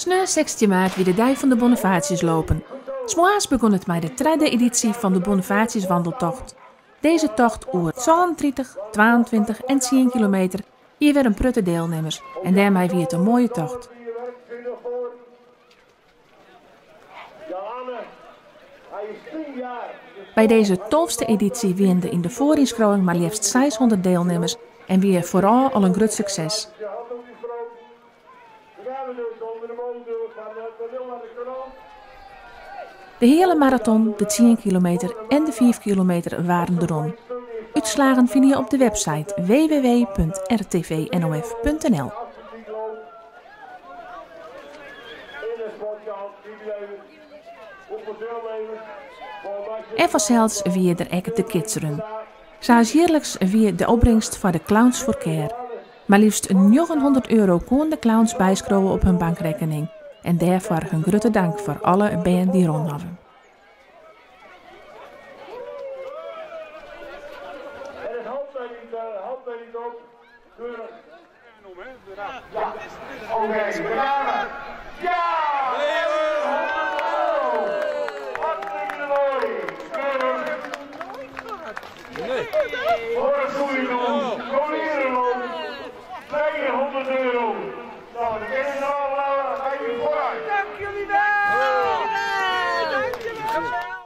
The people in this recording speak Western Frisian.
Sneon 16 maart wie de dei fan de Bonifatiuslopen. 's Moarns begûn it mei de tredde edysje fan de Bonifatiuswandeltocht. Dizze tocht oer 37, 22 en 10 kilometer hie wer in protte dielnimmers en dêrmei wie it in moaie tocht. By dizze tolfste edysje wiene der yn de foarynskriuwing mar leafst 600 dielnimmers en wie foarôf al in grut sukses. De heale maraton, de tsien kilometer en de fiif kilometer waarden derûn. Utslagen fine je op de website www.rtvnof.nl. En fansels wie der ek de Kidsrun. Sa as jierliks wie de opbringst foar de Clowns for Care. Mar leafst 900 euro koene de clowns byskriuwe op hun bankrekkening. En dêrfoar hun grutte dank foar alle bern dy't rûn hawwe.